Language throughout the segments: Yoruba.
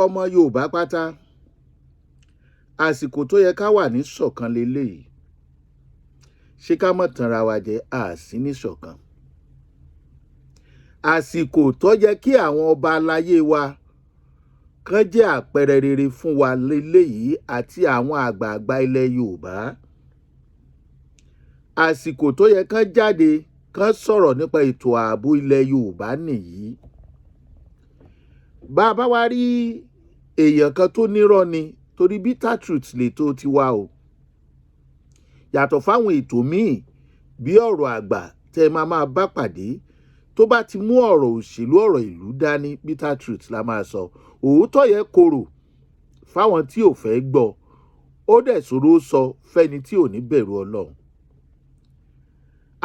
Ọmọ Yorùbá pátá, àsìkò tó yẹ ká wà ní ṣọ̀kan leléyìí. Ṣé ká mọ̀ tanra wa jẹ? Àsí ní ṣọ̀kan. Àsìkò tó yẹ kí àwọn ọba aláyé wa kàn jẹ́ àpẹẹrẹ rere fún wa leléyìí àti àwọn àgbààgbà ilẹ̀ Yorùbá. Àsìkò tó yẹ kán jáde kán sọ̀rọ̀ nípa ètò ààbò ilẹ̀ Yorùbá nìyí. Bá a bá wá rí èèyàn kan tó nírọ́ ni, torí bitter truth lètò tiwa o, yàtọ̀ fáwọn ètò míì bí ọ̀rọ̀ àgbà tẹ́ ẹ máa máa bá pàdé, tó bá ti mú ọ̀rọ̀ òṣèlú, ọ̀rọ̀ ìlú dání, bitter truth la máa sọ. Òótọ́ yẹn korò fáwọn tí ò fẹ́ gbọ́, ó dẹ̀ ṣòro sọ fẹ́ni tí ò ní bẹ̀rù Ọlọ́run.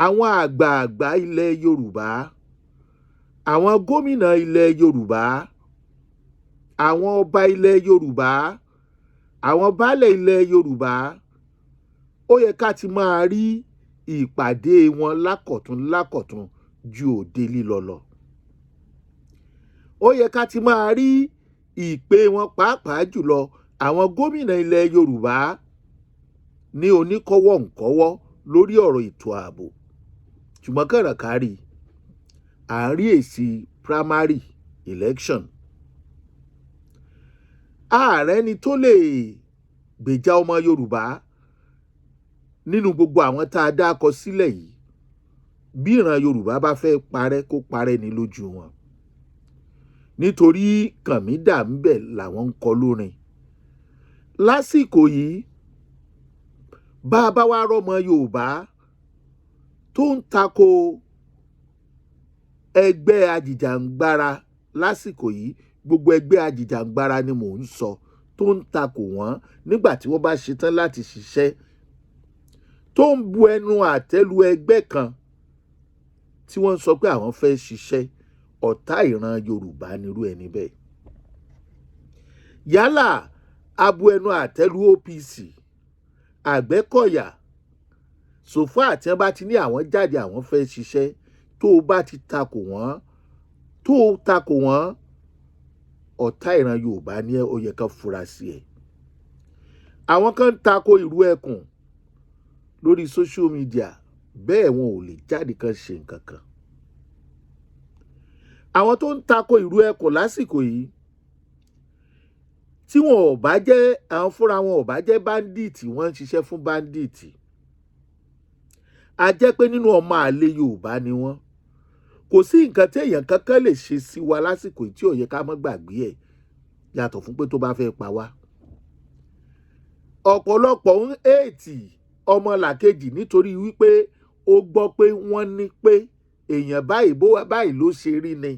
Àwọn àgbààgbà ilẹ̀ Yorùbá, àwọn gómìnà ilẹ̀ Yorùbá, àwọn ọba ilẹ̀ Yorùbá, àwọn baálẹ̀ ilẹ̀ Yorùbá, ó yẹ ká ti máa rí ìpàdé wọn lákọ̀tún lákọ̀tún ju òde lílọ lọ. Ó yẹ ká ti máa rí ìpè wọn, pàápàá jùlọ àwọn gómìnà ilẹ̀ Yorùbá ní oníkọ́wọ́ ǹkọ́wọ́ lórí ọ̀rọ̀ ètò ààbò. Ṣùgbọ́n kàràkárì à ń rí èsì primary election, ààrẹ ni tó lè gbèjà ọmọ Yorùbá nínú gbogbo àwọn tá a dákọ sílẹ̀ yìí. Bí ìran Yorùbá bá fẹ́ parẹ́, kó parẹ́ ní lójú wọn, nítorí kànmídà ń bẹ̀ làwọn ń kọ lórin lásìkò yìí. Bá a bá wá rọ́mọ Yorùbá tó ń tako ẹgbẹ́ ajìjàǹgbara lásìkò yìí, gbogbo ẹgbẹ́ ajìjàǹgbara ni mò ń sọ, tó ń takò wọ́n nígbà tí wọ́n bá ṣetán láti ṣiṣẹ́, tó ń bu ẹnu àtẹ́ lu ẹgbẹ́ kan tí wọ́n ń sọ pé àwọn fẹ́ ṣiṣẹ́, ọ̀tá ìran Yorùbá nírú ẹni bẹ́ẹ̀. Yálà abu ẹnu àtẹ́ lu OPC, Àgbẹ̀kọ̀yà, sòfà tí wọ́n bá ti ní àwọn jáde, àwọn fẹ́ ṣiṣẹ́, tó o bá ti takò wọ́n, tó o takò wọ́n, ọ̀tá ìran Yorùbá ní ẹ. Ó yẹ ká fura sí ẹ. Àwọn kan ń tako ìrú ẹkùn lórí social media, bẹ́ẹ̀ wọn ò lè jáde kan ṣe nǹkan kan. Àwọn tó ń tako ìrú ẹkùn lásìkò yìí, tí wọn ò bá jẹ́ àwọn fúnra wọn ò bá jẹ́ bandit, wọ́n ń ṣiṣẹ́ fún bandit. A jẹ́ pé nínú ọmọ àlè Yorùbá ni wọ́n. Kò sí nǹkan tí èèyàn kankan lè ṣe sí wa lásìkò tí ò yẹ ká má gbàgbé ẹ̀, yàtọ̀ fún pé tó bá fẹ́ pa wá. Ọ̀pọ̀lọpọ̀ ń hate ọmọlàkejì nítorí wípé ó gbọ́ pé wọ́n ní pé èèyàn báyìí bó báyìí ló ṣe rí ni.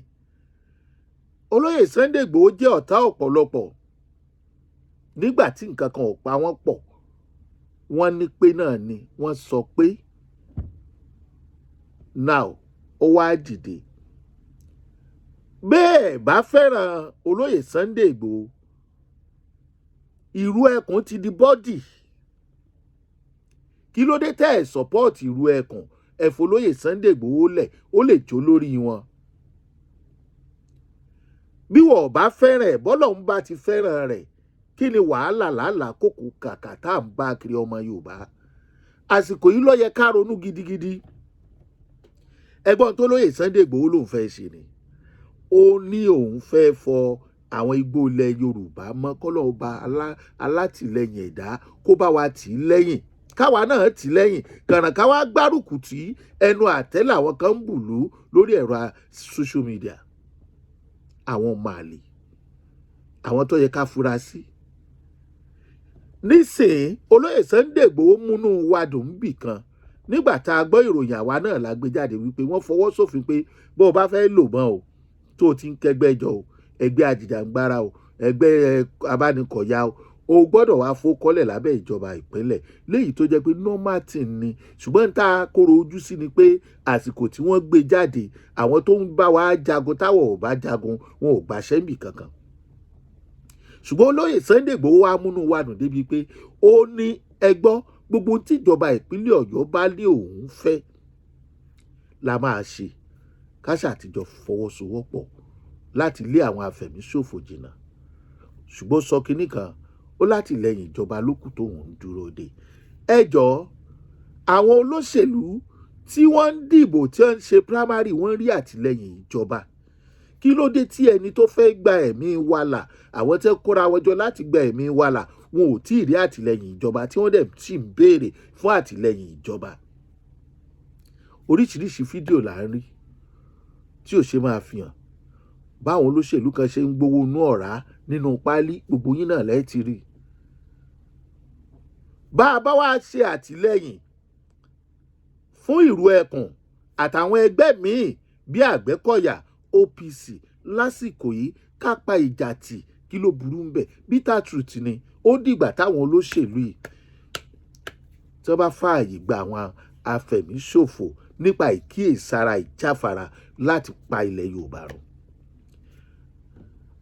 Olóyè Sunday Igboho jẹ́ ọ̀tá ọ̀pọ̀lọpọ̀ nígbà tí nǹkan kan ò pa wọ́n pọ̀. Wọ́n ní pé náà ni wọ́n sọ pé now ó wá dìde. Bẹ́ẹ̀ bá fẹ́ràn olóyè Sunday Igboho, ìrú ẹkùn ti di body. Kí ló dé tẹ́ ẹ̀ support ìrú ẹkùn? Ẹ̀fọ́ olóyè Sunday Igboho lẹ̀, ó lè jó lórí wọn. Bí wọ́n ò bá fẹ́ràn ẹ̀, bọ́lọ̀ ń bá ti fẹ́ràn rẹ̀, kí ni wàhálà làálàá kòkò kàkà tá à ń bá kiri? Ọmọ Yorùbá, àsìkò yìí ló yẹ ká ronú gidigidi. Ẹgbọ́n tó lóye Sunday Igboho lòun fẹ́ ṣe ni, ó ní òun fẹ́ fọ àwọn igbó ilẹ̀ Yorùbá mọ́. Kọ́lọ́ ọba alátìlẹyìn ẹ̀dá kó bá wa tì í lẹ́yìn, káwa náà tì í lẹ́yìn kàràn, káwa gbárùkù tí ẹnu àtẹ́ làwọn kan ń bùlú lórí ẹ̀rọ social media. Àwọn ọmọ àlè, àwọn tó yẹ ká fura sí nísìnyí. Olóyè Sunday Igboho múnú wa dùn bì kan nígbà tá a gbọ́ ìròyìn, àwa náà la gbé jáde wípé wọ́n fọwọ́ sófin pé bó o bá fẹ́ lò mọ́ o, tó o ti ń kẹgbẹ́ jọ o, ẹgbẹ́ ajìjàǹgbara o, ẹgbẹ́ abánikọ̀yà o, o gbọ́dọ̀ wá fókọ́lẹ̀ lábẹ́ ìjọba ìpínlẹ̀, léyìí tó jẹ́ pé normal thing ni. Ṣùgbọ́n tá a kóró ojú sí ni pé àsìkò tí wọ́n gbé jáde, àwọn tó ń bá wa jagun táwọn ò bá jagun, wọn ò gbàṣẹ́ níbì kankan. Ṣùgbọ́n olóyè Sunday Igboho wá múnú wa dùn débi pé ó ní ẹgbọ́ gbogbo tíjọba ìpínlẹ̀ Ọ̀yọ́ bá lé òun fẹ́ la máa ṣe, ká ṣàtijọ́ fọwọ́sowọ́pọ̀ láti lé àwọn afẹ̀míṣòfò jìnnà. Ṣùgbọ́n sọ kinní kan, ó látìlẹ́yìn ìjọba lókù tóun ń dúró de. Ẹ jọ̀ọ́, àwọn olóṣèlú tí wọ́n ń dìbò, tí wọ́n ń ṣe primary, wọ́n rí àtìlẹ́yìn ìjọba. Kí ló dé tí ẹni tó fẹ́ gba ẹ̀mí wa là, àwọn tẹ́ kóra wọn jọ láti gba ẹ̀mí wa là, wọn ò tí ì rí àtìlẹ́yìn ìjọba, tí wọ́n dẹ̀ sì ń béèrè fún àtìlẹ́yìn ìjọba? Oríṣiríṣi fídíò là ń rí tí ò ṣe máa fi hàn báwọn olóṣèlú kan ṣe ń gbowó inú ọ̀rá nínú páálí. Gbogbo yín náà lẹ́ẹ̀ ti rí. Bá a bá wá ṣe àtìlẹ́yìn fún Ìrù Ẹkùn àtàwọn ẹgbẹ́ míì bí Àgbẹ̀kọ̀yà, OPC lásìkò yìí, ká pa ìjà tì, kí ló burú ń bẹ̀? Bitter truth ni. Ó dìgbà táwọn olóṣèlú yìí tí wọ́n bá fààyè gba àwọn afẹ̀míṣòfò nípa ìkíyèsára, ìjáfara láti pa ilẹ̀ Yorùbá run.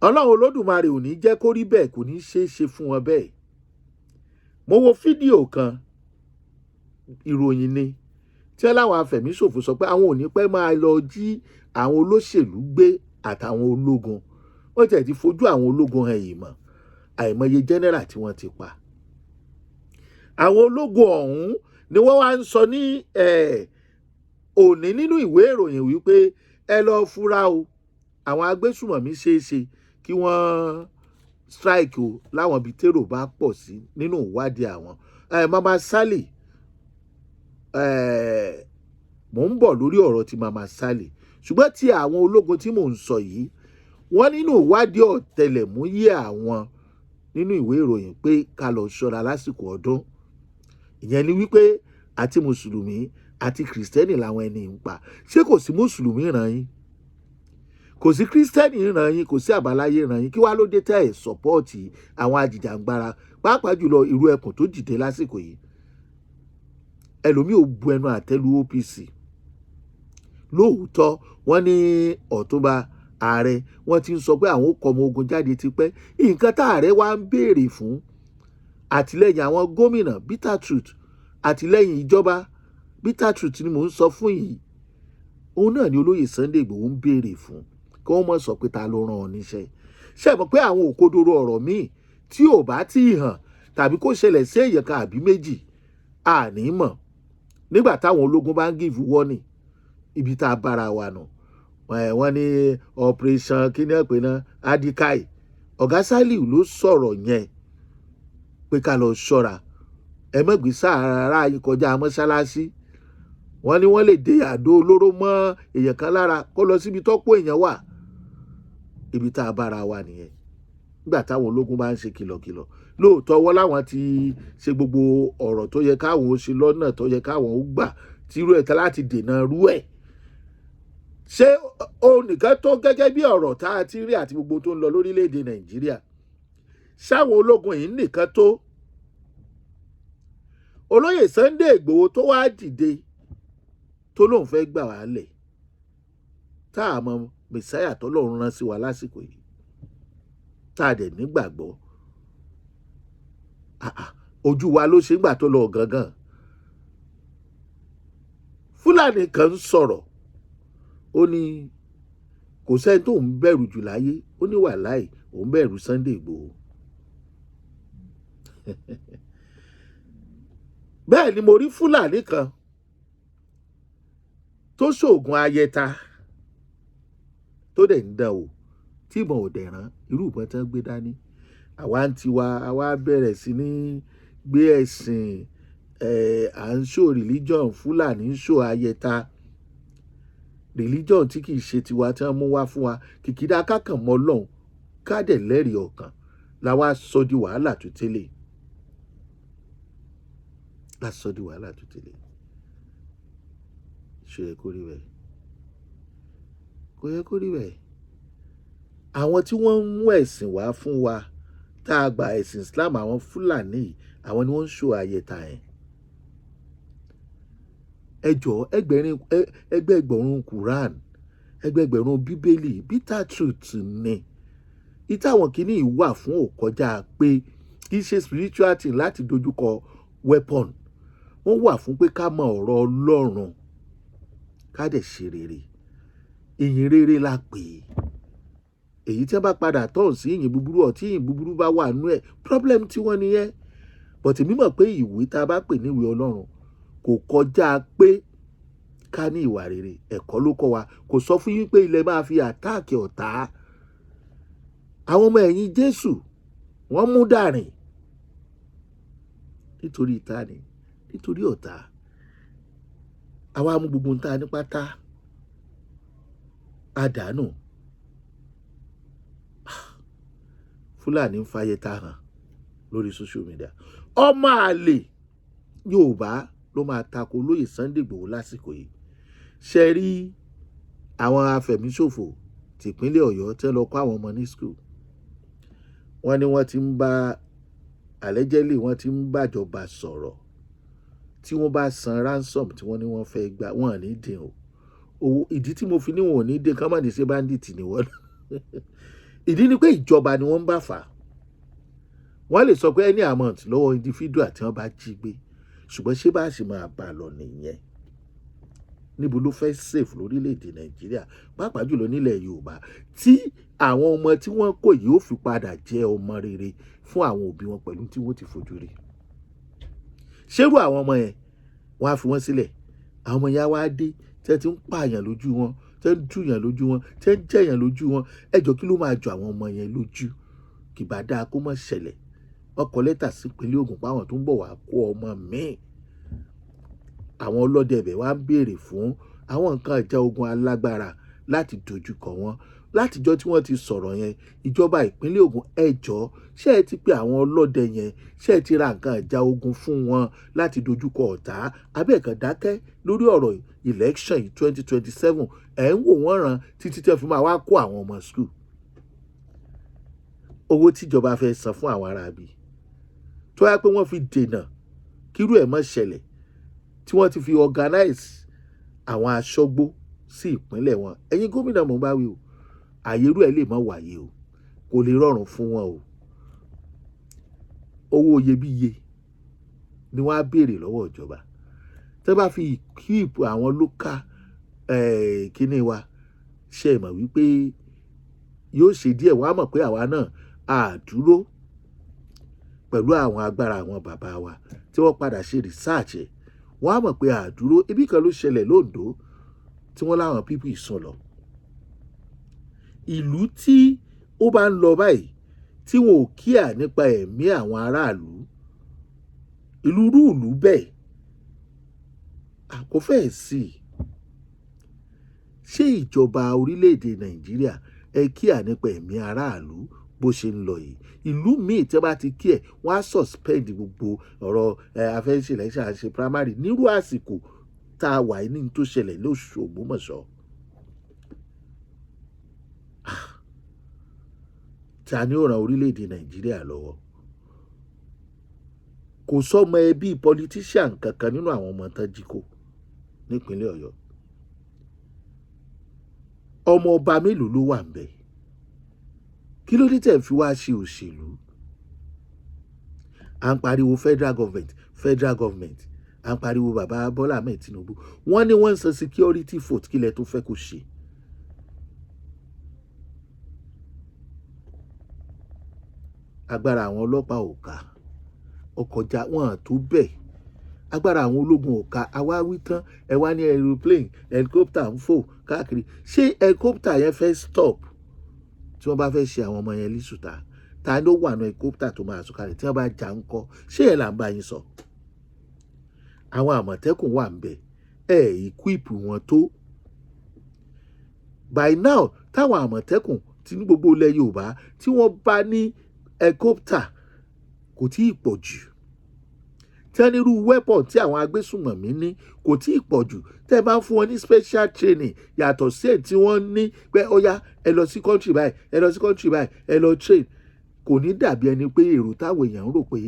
Ọlọ́run Olódùmarè ò ní jẹ́ kó rí bẹ́ẹ̀, kò ní ṣeé ṣe fún wọn bẹ́ẹ̀. Mo wo fídíò kan, ìròyìn ni, tí láwọn afẹ̀míṣòfò sọ pé àwọn ò ní pẹ́ máa lọ jí àwọn olóṣèlú gbé àtàwọn ológun. Wọ́n tẹ̀ ti fojú àwọn ológun hàn yìí mọ̀, àìmọye general tí wọ́n ti pa. Àwọn ológun ọ̀hún ni wọ́n wá ń sọ ní òní nínú ìwé ìròyìn wípé ẹ lọ fura o, àwọn agbésùmọ̀mí ṣeé ṣe kí wọ́n strike o láwọn ibi tèrò bá pọ̀ sí nínú ìwádìí àwọn. Mama Sally, mò ń bọ̀ lórí ọ̀rọ̀ tí Mama Sally, ṣùgbọ́n tí àwọn ológun tí mò ń sọ yìí, wọ́n nínú ìwádìí ọ̀tẹlẹ̀múyẹ́ àwọn nínú ìwé ìròyìn pé ká lọ ṣọ́ra lásìkò ọdún. Ìyẹn ni wípé àti mùsùlùmí àti kìrìsìtẹ́nì làwọn ẹni ń pa. Ṣé kò sí mùsùlùmí ràn yín, kò sí kírísítẹ́nì ràn yín, kò sí àbáláyé ràn yín? Kí wàá ló dé tẹ́ ẹ̀ support àwọn ajìjàǹgbara, pàápàá jùlọ Ìrù Ẹkùn tó dìde lásìkò yìí? Ẹlòmíì ò bu ẹnu àtẹ́lu OPC. Lóòótọ́, wọ́n ní ọ̀túnba ààrẹ, wọ́n ti ń sọ pé àwọn ó kọ ọmọ ogun jáde tipẹ́. Nǹkan tá ààrẹ wá ń béèrè fún, àtìlẹ́yìn àwọn gómìnà, bitter truth, àtìlẹ́yìn ìjọba, bitter truth ni mò ń sọ fún yìí. Òun náà ni olóyè Sunday Igboho ń béèrè fún, kí wọ́n mọ̀ sọ pé ta ló rán ọ níṣẹ́. Ṣe mọ̀ pé àwọn òkodoro ọ̀rọ̀ míì tí ò bá tí ì hàn tàbí kó ṣẹlẹ̀ sí èèyàn kan àbí méjì, àní mọ̀ nígbà táwọn ológun bá ń give warning. Ibi tá a bára wa nù, wọ́n ní operation kí ni ẹ pè náà, Adikai. Ọ̀gá Saliu ló sọ̀rọ̀ yẹn pé ká lọ ṣọ́ra, ẹ má gbé sára yín kọjá mọ́ṣáláṣí. Wọ́n ní wọ́n lè dé àdó olóró mọ́ èèyàn kan lára kó lọ síbi tọ́pọ̀ èèyàn wà. Ibi tá a bára wa nìyẹn. Nígbà táwọn ológun bá ń ṣe kìlọ̀kìlọ̀, lóòótọ́ wọ́n láwọn ti ṣe gbogbo ọ̀rọ̀ tó yẹ káwọn ó ṣe lọ́nà tó yẹ káwọn ó gbà tírú ẹ̀ láti dènà rú ẹ̀. Ṣé òun nìkan tó gẹ́gẹ́ bí ọ̀rọ̀ tá a ti rí àti gbogbo tó ń lọ lórílẹ̀‐èdè Nàìjíríà, ṣáwọn ológun yìí nìkan tó? Olóyè Sunday Ìgbòho tó wá dìde tó lóun fẹ́ gbà wá lẹ̀, tá a mọ mẹsáyà tọ́lọ́run rán sí wa lásìkò yìí, tá a dẹ̀ nígbàgbọ́, ojú wa ló ṣe ń gbà tó lọ gangan. Fúlàní kan ń sọ̀rọ̀, ó ní kò sẹ́ni tó ń bẹ̀rù jù láyé. Ó ní wàláì, òun bẹ̀rù Sunday Ìgbòho. Bẹ́ẹ̀ ni mo rí Fúlàní kan tó ṣoògùn ayẹta tó dẹ̀ ń dán o, tí ìbọn ò dẹ̀ rán irú ìbọn tí wọ́n gbé dání. Àwa ń tiwa, àwa bẹ̀rẹ̀ sí ní gbé ẹ̀sìn ẹ̀, à ń ṣò religion. Fúlàní ń ṣò ayẹta, religion tí kì í ṣe tiwa tí wọ́n mú wá fún wa. Kìkìdá kákàn mọ́ Ọlọ́run, ká dẹ̀ lẹ́rìí ọkàn, la wá sọ di wàhálà tó tẹ́lẹ̀, la sọ di wàhálà tó tẹ́lẹ̀. Ṣe yẹ kó rí bẹ́ẹ̀? Kò yẹ kó rí bẹ́ẹ̀. Àwọn tí wọ́n ń mú ẹ̀sìn wá fún wa tá a gba ẹ̀sìn Islam, àwọn Fúlàní, àwọn ni wọ́n ń ṣò ayẹta yẹn. Ẹ jọ̀ọ́, ẹgbẹ̀rin ẹgbẹ̀gbọ̀rún Quran, ẹgbẹ̀gbẹ̀rún Bíbélì, bitter truth ni ìtàwọn kìíní wà fún. Ò kọjá pé kì í ṣe spiritual thing láti dojúkọ weapon. Wọ́n wà fún pé ká mọ ọ̀rọ̀ Ọlọ́run, ká dẹ̀ ṣe rere. Ìyìn rere la pè é. Èyí tí wọ́n bá padà tọ̀hún sí ìyìn búburú, ọ̀tí ìyìn búburú bá wà nú ẹ̀, problem tí wọ́n nìyẹn. But èmi mọ̀ pé ìwé tá a bá pè ní ìwé Ọlọ́run kò kọjá pé ká ní ìwà rere. Ẹ̀kọ́ ló kọ́ wa. Kò sọ fún yín pé ilẹ̀ máa fi attack ọ̀tá. Àwọn ọmọ ẹ̀yìn Jésù, wọ́n mú dàrìn nítorí ìta ni, nítorí ọ̀tá. Àwa mú gbogbo nta ní pátá àdánù. Fúlàní ń fàyè ta hàn lórí social media. Ọmọ àlè Yorùbá ló máa tako olóyè Sunday Igboho lásìkò yìí. Ṣe rí àwọn afẹ̀míṣòfò tìpínlẹ̀ Ọ̀yọ́ tẹ́ lọ kó àwọn ọmọ ní school, wọ́n ní wọ́n ti ń bá, allegedly, wọ́n ti ń bàjọba sọ̀rọ̀. Tí wọ́n bá san ransom tí wọ́n ní wọ́n fẹ́ gbà, wọ́n ní dín o owó. Ìdí tí mo fi ní wọn ò ní dín kán má ní ṣe bandit ni wọ́n. Ìdí ni pé ìjọba ni wọ́n ń bá fà. Wọ́n lè sọ pé any amount lọ́wọ́ individual tí wọ́n bá jí gbé, ṣùgbọ́n ṣé bá ṣe máa bá a lọ nìyẹn? Níbo ló fẹ́ safe lórílẹ̀‐èdè Nàìjíríà, pàápàá jùlọ nílẹ̀ Yorùbá, tí àwọn ọmọ tí wọ́n kó yìí ó fi padà jẹ́ ọmọ rere fún àwọn òbí wọn pẹ̀lú tí wọ́n ti fojú rí? Ṣérú àwọn ọmọ yẹn, wọ́n á fi wọ́n sílẹ̀? Àwọn ọmọ yẹn á wá dé tẹ́ ti ń pààyàn lójú wọn, tẹ́ ń dùyàn lójú wọn, tẹ́ ń jẹ̀yàn lójú wọn. Ẹ jọ̀ọ́, kí ló máa jọ àwọn ọmọ yẹn lójú? Kì bá dáa kó má ṣẹlẹ̀. Wọ́n kọ lẹ́tà sí ìpínlẹ̀ Ògùn páwọn tó ń bọ̀ wá kó ọmọ míì. Àwọn ọlọ́dẹ ibẹ̀ wá ń béèrè fún àwọn nǹkan ìjà ogun alágbára láti dojúkọ wọn. Látijọ́ tí wọ́n ti sọ̀rọ̀ yẹn, ìjọba ìpínlẹ̀ Ògùn, ẹ jọ̀ọ́, ṣé ẹ ti pe àwọn ọlọ́dẹ yẹn? Ṣé ẹ ti ra nǹkan ìjà ogun fún wọn láti dojúkọ ọ̀tá? Abẹ́ẹ̀kan dákẹ́ lórí ọ̀rọ̀ election yìí, 2027, ẹ̀ ń wò wọ́n ràn títí tẹ́ fi máa wá kó àwọn ọmọ school. Owó tíjọba fẹ́ san fún àwọn aráabí tó yá pé wọ́n fi dènà kírú ẹ̀ má ṣẹlẹ̀, tí wọ́n ti fi organize àwọn aṣọ́gbó sí ìpínlẹ̀ wọn. Ẹ̀yin gómìnà, mò ń bá wí o, àyèrú ẹ̀ lè má wáyé o. Kò lè rọrùn fún wọn o. Owó iyebíye ni wọ́n á béèrè lọ́wọ́ ìjọba tẹ́ bá fi equip àwọn local kíní wa. Ṣe é mọ̀ wípé yóò ṣe díẹ̀, wọ́n á mọ̀ pé àwa náà á dúró pẹ̀lú àwọn agbára àwọn bàbá wa tí wọ́n padà ṣe research ẹ̀. Wọ́n á mọ̀ pé àdúró ibi kan ló ṣẹlẹ̀ lóńdó tí wọ́n láwọn people ìsùn lọ. Ìlú tí ó bá ń lọ báyìí, tí wọn ò kíà nípa ẹ̀mí àwọn aráàlú, ìlú rúùlù bẹ́ẹ̀ kò fẹ́ẹ̀ sí i. Ṣé ìjọba orílẹ̀-èdè Nàìjíríà, ẹ kíà nípa ẹ̀mí aráàlú bó ṣe ń lọ yìí? Ìlú míì tí wọ́n bá ti kí ẹ̀, wọ́n á suspend gbogbo ọ̀rọ̀ ẹ afẹ́ṣe election, àṣẹ primary nírú àsìkò tá a wà ní tó ṣẹlẹ̀ lóṣù Ògbómọ̀ṣọ́. Ta ni ó ran orílẹ̀-èdè Nàìjíríà lọ́wọ́? Kò sọ́mọ ẹbí politician kankan nínú àwọn ọmọ tán jí kó nípínlẹ̀ Ọ̀yọ́. Ọmọ ọba mélòó ló wà ńbẹ̀? Kí ló dé tẹ̀ ń fi wá ṣe òṣèlú? À ń pariwo federal government, federal government, à ń pariwo bàbá Bọ́lá Ahmed Tinubu. Wọ́n ní wọ́n ń san security vote. Kílẹ̀ tó fẹ́ kó ṣe? Agbára àwọn ọlọ́pàá ò ká ọkọjá wọn tó bẹ́ẹ̀, agbára àwọn ológun ò ká. Àwa wí tán, ẹ wá ní aeroplane, helicopter ń fò káàkiri. Ṣé helicopter yẹn fẹ́ stop tí wọ́n bá fẹ́ ṣe àwọn ọmọ yẹn lísùtà? Ta ló wà ní helicopter tó máa sọ̀kalẹ̀ tí wọ́n bá jà ń kọ́? Ṣé ẹ̀ là ń bá yín sọ? Àwọn Àmọ̀tẹ́kùn wà ń bẹ̀, ẹ̀ equip wọn tó. By now, táwọn Àmọ̀tẹ́kùn tí ní gbogbo ilẹ̀ Yorùbá tí wọ́n bá ní helicopter, kò tí ì pọ̀ jù. Tí wọ́n ní irú weapon tí àwọn agbésùnmọ̀mí ní, kò tí ì pọ̀ jù. Tẹ́ ẹ bá ń fún wọn ní special training yàtọ̀ sí èyí tí wọ́n ní pé ó yá, ẹ lọ sí country báyìí, ẹ lọ sí country báyìí, ẹ lọ train, kò ní dàbí ẹni pé èrò táwọn èèyàn ń rò pé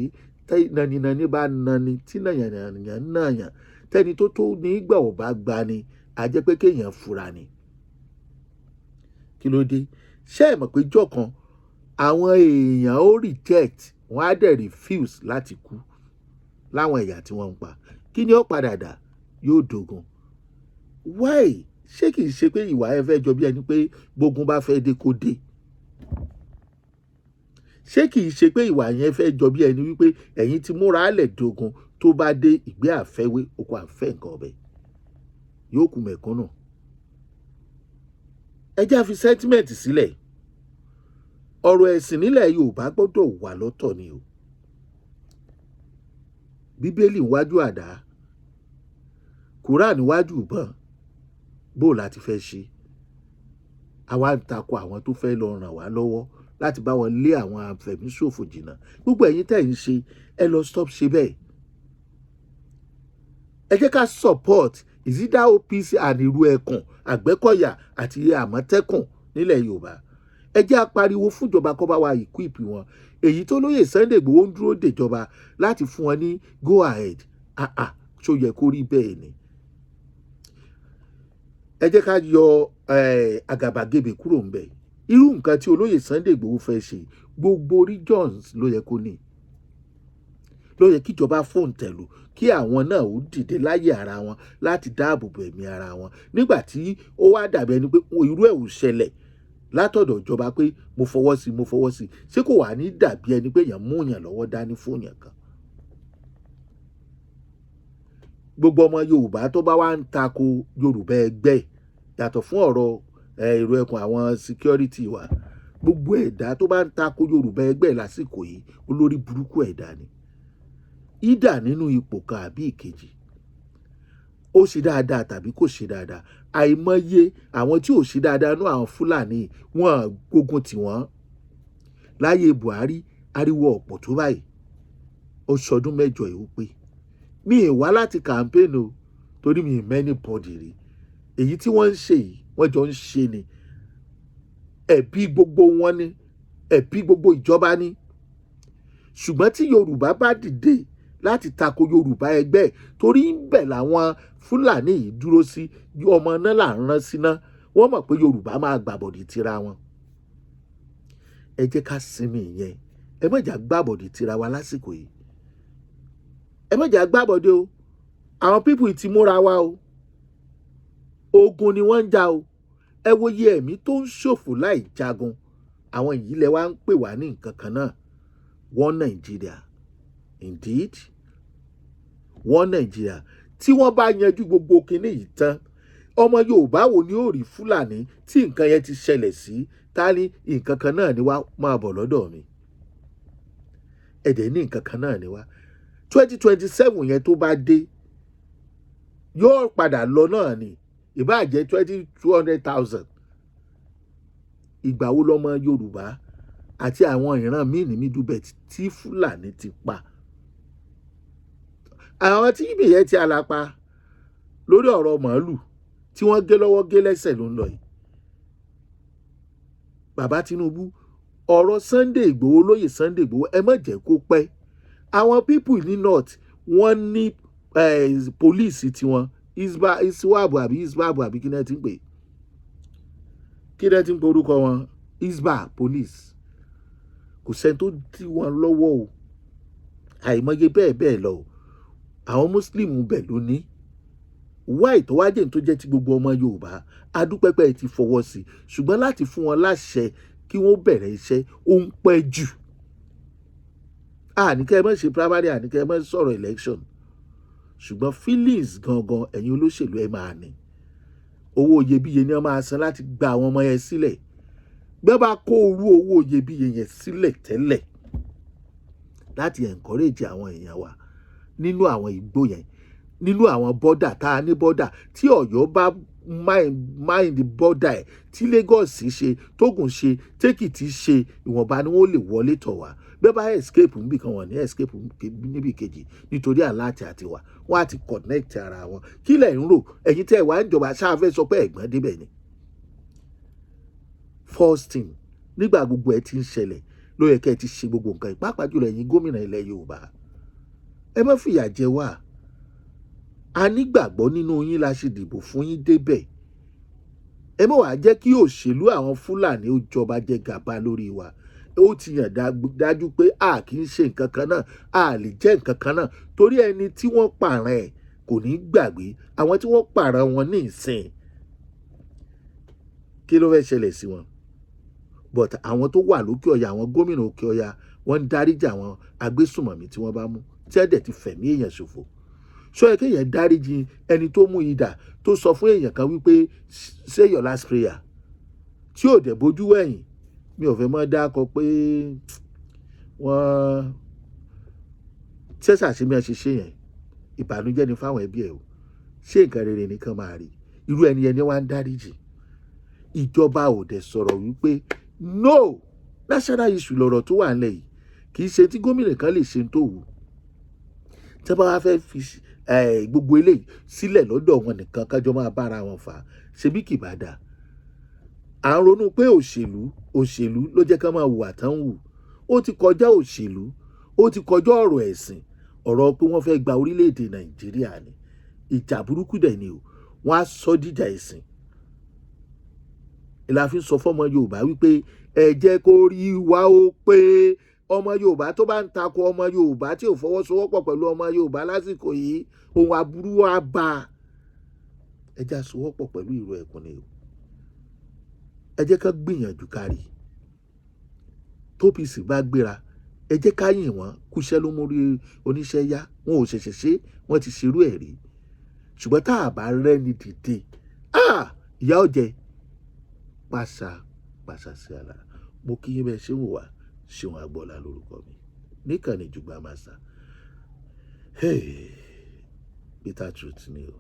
naninani bá nani tí nàyànnàyàn nàyàn tẹ́ni tó tó ní gbà ò bá gba ni, a jẹ́ pé kéèyàn fura ni. Kí ló dé? Ṣé ẹ mọ̀ pé jọ́ kan àwọn èèyàn ó reject, wọ́n á dẹ̀ refuse láti kú láwọn ẹ̀yà tí wọ́n ń pa? Kí ni ó padà dà? Yóò dógun. Why? Ṣé kìí ṣe pé ìwà ẹ fẹ́ jọ bí ẹni pé gbógun bá fẹ́ dé kó dé? Ṣé kìí ṣe pé ìwà yẹn fẹ́ jọ bí ẹni wípé ẹ̀yin ti múra lẹ̀ dogun? Tó bá dé, ìgbé àfẹ́wé oko àfẹ́ nǹkan ọbẹ̀ yóò kú mẹ̀kúnnù. Ẹ já fi sentiment sílẹ̀. Ọ̀rọ̀ ẹ̀sìn nílẹ̀ Yorùbá gbọ́dọ̀ wà lọ́tọ̀ ni o. Bíbélì níwájú àdá, Quran níwájú ìbọn, bó láti fẹ́ ṣe? Àwa ń takò àwọn tó fẹ́ lọ ràn wá lọ́wọ́ láti bá wọn lé àwọn afẹ̀míṣòfò jìnnà. Gbogbo ẹ̀yin tẹ̀ ń ṣe, ẹ lọ stop ṣe bẹ́ẹ̀. Ẹ jẹ́ ká support ìzídà OPC and ìrú ẹkùn, Àgbẹ̀kọ̀yà àti Àmọ̀tẹ́kùn nílẹ̀ Yorùbá. Ẹ jẹ́ á pariwo fúnjọba kó bá wa equip wọn. Èyí tó lóye Sunday Igboho ń dúró dèjọba láti fún wọn ní go ahead, ah ah, ṣó yẹ kó rí bẹ́ẹ̀ ni? Ẹ jẹ́ ká yọ àgàbàgebè kúrò ń bẹ̀. Irú nǹkan tí olóyè Sunday Igboho fẹ́ ṣe, gbogbo regions ló yẹ kó ní, ló yẹ kíjọba fóun tẹ̀lú, kí àwọn náà ó dìde láyé ara wọn láti dáàbò bo ẹ̀mí ara wọn. Nígbà tí ó wá dàbí ẹni pé irú ẹ̀ ò ṣẹlẹ̀ látọ̀dọ̀ ìjọba pé mo fọwọ́ sí, mo fọwọ́ sí, ṣé kò wá ní dàbí ẹni pé èèyàn mú yàn lọ́wọ́ dání fún yàn kan? Gbogbo ọmọ Yorùbá tó bá wá ń tako Yorùbá ẹgbẹ́, yàtọ̀ fún ọ̀rọ̀ èrò ẹkùn, àwọn security wa, gbogbo ẹ̀dá tó bá ń tako Yorùbá ẹgbẹ́ lásìkò yìí, olórí burúkú ẹ̀dá ni. Ìdà nínú ipò kan àbí ìkejì, ó ṣe dáadáa tàbí kò ṣe dáadáa, àìmọye àwọn tí ò ṣe dáadáa nú àwọn Fúlàní, wọn gbógun tì wọ́n láyé Buhari. Ariwo ọ̀pọ̀ tó báyìí. Ó ṣọdún 8 yìí, ó pé. Mi ì wá láti campaign o, torí mi ì mẹ́ni bọ́dì rí. Èyí tí wọ́n ń ṣe yìí, wọ́n jọ ń ṣe ni. Ẹ̀bí gbogbo wọn ni, ẹ̀bí gbogbo ìjọba ni. Ṣùgbọ́n tí Yorùbá bá dìde láti tako Yorùbá ẹgbẹ́, torí ń bẹ̀ làwọn Fúlàní yìí dúró sí, ọmọ náà là ń rán síná. Wọ́n mọ̀ pé Yorùbá máa gbàbọ̀dì tira wọn. Ẹ jẹ́ ká sinmi ìyẹn. Ẹ má jà gbàbọ̀dì tira wa lásìkò yìí. Ẹ má jà gbàbọ̀dì o. Àwọn people ti múra wa o. Ogun ni wọ́n ń jà o. Ẹ wo iye ẹ̀mí tó ń ṣòfò láì jagun. Àwọn yìí lẹ wá ń pè wá ní nǹkan kan náà, one Nigeria. Indeed, one Nigeria, tí wọ́n bá yanjú gbogbo kinní yìí tán, ọmọ Yorùbá wo ni ó rí Fúlàní tí nǹkan yẹn ti ṣẹlẹ̀ sí ta ní nǹkan kan náà ni wá máa bọ̀ lọ́dọ̀ mi? Ẹ̀dẹ̀ ní nǹkan kan náà ni wá. 2027 yẹn tó bá dé, yóò padà lọ náà ni. Ìbáà jẹ́ twenty two hundred thousand. Ìgbà wo lọ́mọ Yorùbá àti àwọn ìran míì ní Middle Belt tí Fúlàní ti pa, àwọn tí ibìyẹn ti àlàpà lórí ọ̀rọ̀ màálù tí wọ́n gé lọ́wọ́, gé lẹ́sẹ̀ ló ń lọ yìí? Bàbá Tinubu, ọ̀rọ̀ Sunday Ìgbòho, lóyè Sunday Ìgbòho, ẹ má jẹ́ kó pẹ́. Àwọn people ní north, wọ́n ní police tiwọn, isba, iswab àbí isbab àbí kí náà ti ń pè, kí náà ti ń pe orúkọ wọn, isba police. Kò sẹ́ni tó dí wọn lọ́wọ́ o. Àìmọye bẹ́ẹ̀ bẹ́ẹ̀ lọ o. Àwọn Muslim bẹ̀ ló ní wáì tó wá jẹ́ tó jẹ́ ti gbogbo ọmọ Yorùbá. Adúpẹ́pẹ́ ti fọwọ́ sí, ṣùgbọ́n láti fún wọn láṣẹ kí wọ́n bẹ̀rẹ̀ iṣẹ́, ó ń pẹ́ jù. Àníkẹ́ ẹ má ṣe primary, àníkẹ́ ẹ má sọ̀rọ̀ election, ṣùgbọ́n feelings gangan, ẹ̀yin olóṣèlú, ẹ máa ní owó iyebíye ni wọ́n máa san láti gba àwọn ọmọ yẹn sílẹ̀. Bí wọ́n bá kó orú owó iyebíye yẹn sílẹ̀ tẹ́lẹ̀ láti encourage àwọn èèyàn wa nínú àwọn igbó yẹn, nínú àwọn border tá a ní, border tí Ọ̀yọ́ bá mind border ẹ̀, tí Lagos ṣe, tógùn ṣe, tẹ́kìtì ṣe, ìwọ̀nba ni wọ́n lè wọlé tọ̀ wá. Bí wọ́n bá escape níbì kan, wọ́n ní escape níbì kejì, nítorí àláàtì àti wà wọ́n á ti connect ara wọn. Kí lẹ̀ ń rò, ẹ̀yin tẹ́ ẹ̀ wá ń jọba ṣáfẹ́ sọ pé ẹ̀gbọ́n débẹ̀ ni? First thing, nígbà gbogbo ẹ̀ ti ń ṣẹlẹ̀, ló yẹ kẹ́ ẹ ti ṣe gbogbo nǹkan yìí, pàápàá jùlọ ẹ̀yin gómìnà ilẹ̀ Yorùbá. Ẹ má fìyà jẹ wá. A nígbàgbọ́ nínú yín la ṣe dìbò fún yín débẹ̀. Ẹ má wàá jẹ́ kí òṣèlú àwọn Fúlàní ó jọba jẹ gàba lórí wa. Ó ti yàn dájú pé a kì í ṣe nǹkan kan náà, a lè jẹ́ nǹkan kan náà, torí ẹni tí wọ́n pààrọ̀ ẹ̀ kò ní gbàgbé àwọn tí wọ́n pààrọ̀ wọn ní ìsìn. Kí ló fẹ́ ṣẹlẹ̀ sí wọn? But àwọn tó wà lókè ọ̀yà, àwọn gómìnà òkè ọ̀yà, wọ́n ń dáríjì àwọn agbésùmọ̀mí tí wọ́n bá mú, tí ẹ̀ dẹ̀ ti fẹ̀mí èèyàn ṣòfò. Ṣó yẹ kéèyàn dáríjì ẹni tó mú idà, tó sọ fún èèyàn kan wípé, "Say your last prayer," tí ò dẹ̀ bójú wẹ̀yìn? Mi ò fẹ́ mọ́ dákọ pé wọ́n ṣẹ̀ṣà ṣe bí wọ́n ṣe ṣe yẹn. Ìbànújẹ́ ni fáwọn ẹbí ẹ̀ o. Ṣé nǹkan rere nìkan máa rí irú ẹni ẹni wá ń dáríjì? Ìjọba ò dẹ̀ sọ̀rọ̀ wípé no, national issue lọ̀rọ̀ tó wà nílẹ̀ yìí, kì í ṣe tí gómìnà kan lè ṣe tó wù. Tí wọ́n bá wá fẹ́ fi gbogbo eléyìí sílẹ̀ lọ́dọ̀ wọn nìkan, kájọ máa bára wọn fà á, ṣebí kì bá dáa? À ń ronú pé òṣèlú, òṣèlú ló jẹ́ ká máa hùwà tán wù. Ó ti kọjá òṣèlú, ó ti kọjá ọ̀rọ̀ ẹ̀sìn. Ọ̀rọ̀ pé wọ́n fẹ́ gba orílẹ̀-èdè Nàìjíríà ni. Ìjà burúkú dẹ̀ ni o. Wọ́n á sọ díjà ẹ̀sìn. Ìlà fi ń sọ fọ́mọ Yorùbá wípé ẹ jẹ́ kó rí wa ó pé. Ọmọ Yorùbá tó bá ń takò ọmọ Yorùbá, tí ò fọwọ́sowọ́pọ̀ pẹ̀lú ọmọ Yorùbá lásìkò yìí, ohun aburú wa bá a. Ẹ já sowọ́pọ̀ pẹ̀lú ìró ẹkùn ni o. Ẹ jẹ́ ká gbìyànjú kárí tóPC bá gbéra, ẹ jẹ́ ká yìn wọ́n kúṣẹ́ ló mórí oníṣẹ́ yá. Wọn ò ṣẹ̀ṣẹ̀ ṣe, wọ́n ti ṣerú ẹ̀ rí. Ṣùgbọ́n tá a bá rẹ́ni dìde, ìyá ọ̀jẹ̀ pàṣà pàṣà sí àlà. Mo kí yín bẹ́ẹ̀ ṣé wò wá. Ṣéun Agboola lórúkọ mi níkànnì Jùgbà Master. Hey, bitter truth ni o.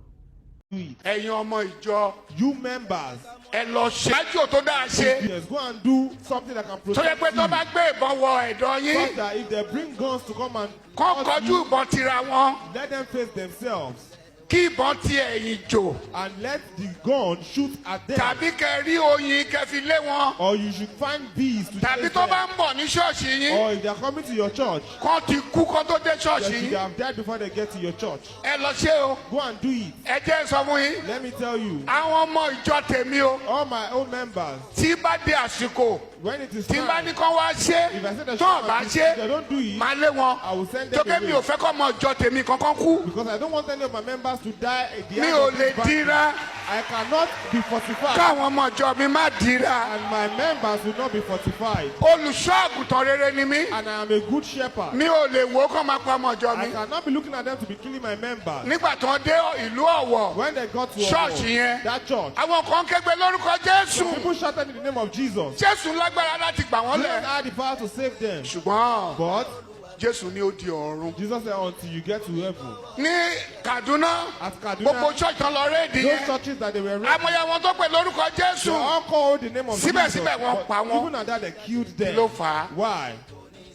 Ẹ̀yin ọmọ ìjọ, You members, ẹ lọ ṣe ájò tó dáa ṣe, yes, go and do something that can tó yẹ protect pé tó you. bá gbé ìbọn wọ ẹ̀dọ̀ yín, Such that if they bring guns to come and kọ́ hurt kọjú you, ìbọn tira wọn, let them face themselves kí ìbọn ti ẹ̀yìn jò, and let the gun shoot at them. Tàbí kẹ rí oyin kẹ fi lé wọn, Or you should find bees to tàbí chase tó bá them. ń bọ̀ ní ṣọ́ọ̀ṣì yín, Or if they are coming to your church, kọ́ ti kú kọ́ tó dé they ṣọ́ọ̀ṣì should yín. have died before they get to your church. Ẹ lọ ṣe o. Go and do it. Ẹ jẹ́ n sọ fún yín, Let me tell you, àwọn ọmọ ìjọ tèmi o, all my own members, tí bá dé àsìkò when it is tí bá time, ní kán wá ṣe, if I say they tó ò bá should, ṣe, if they don't do it, máa lé wọn. I will send them Tókè mi away. ò fẹ́ kọ́ ọmọ ìjọ tèmi kankan kú. Because I don't want any of my members to die at the Mi hand ò of lè this bandit. dira I cannot be fortified, káwọn ọmọ ìjọ mi má dira. And my members will not be fortified. Olùṣọ́ àgùntàn rere ni mí. And I am a good shepherd. Mi ò lè wò ó kán máa pa ọmọ ìjọ I mi. cannot be looking at them to be killing my members. Nígbà tó ń dé ìlú Ọ̀wọ̀, When they got to ṣọ́ọ̀ṣì Owo, yẹn, that church, àwọn kan kégbe lórúkọ Jésù. People shouted in the name of Jesus. Jésù lágbára láti gbà wọ́n Jesus lẹ̀, had the power to save them. ṣùgbọ́n But Jésù ní ó di ọ̀run. Jesus said, until you get to heaven. Ní Kaduna, At Kaduna, gbogbo church tán lọ raid those yẹn, churches that they were raiding, amọ̀yà wọn tó pè lórúkọ Jésù, they all called the name of Jesus. Síbẹ̀síbẹ̀ wọ́n But pa wọ́n. even at that, they killed them. Kí ló fà á? Why?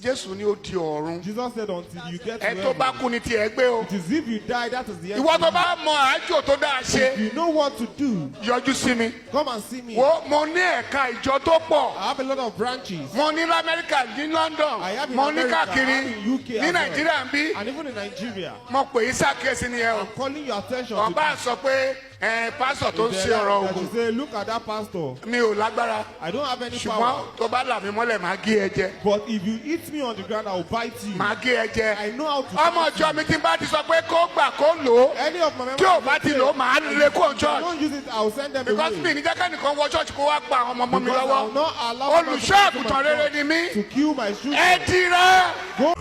Jésù ní ó di ọ̀run. Jesus said, until you get to Ẹ tó bá heaven. kú ni tiẹ̀ gbé o. It is if you die, that is the end. Ìwọ tó bá mọ àjò tó dáa ṣe, If you know what to do, yọjú sí mi. Come and see me. Wo, mo ní ẹ̀ka ìjọ tó pọ̀. I have a lot of branches. Mo ní lamẹ́ríkà, ní London, I have in mo ní America, káàkiri, I have in UK ní as well. Nàìjíríà ń bí. And even in Nigeria. Mo pè é sákèsí nìyẹn o. I'm calling your attention to Ọba sọ pé ẹ pásọ̀ tó ń this. ṣe ọ̀rọ̀ That ogun, you say, look at that pastor. mi ò lágbára, I don't have any ṣùgbọ́n power. tó bá là mí mọ́lẹ̀, máa gé ẹ jẹ. But if you hit me on the ground, I will bite you. Máa gé ẹ jẹ. I know how to. Ọmọ ìjọ mi, tí n bá ti sọ pé kó gbà, kó lò ó, Any of my members tí ò bá ti lò ó, màá lé kó If I church, don't use it, I will send them because away. mi ní jẹ́ kẹ́nìkan wọ church kó wá pa àwọn ọmọ mọ́ mi Because I lọ́wọ́. will not allow someone to Olùṣọ́ come to my àgùntàn rere church ni mí. to kill my children. Ẹ dira. Go.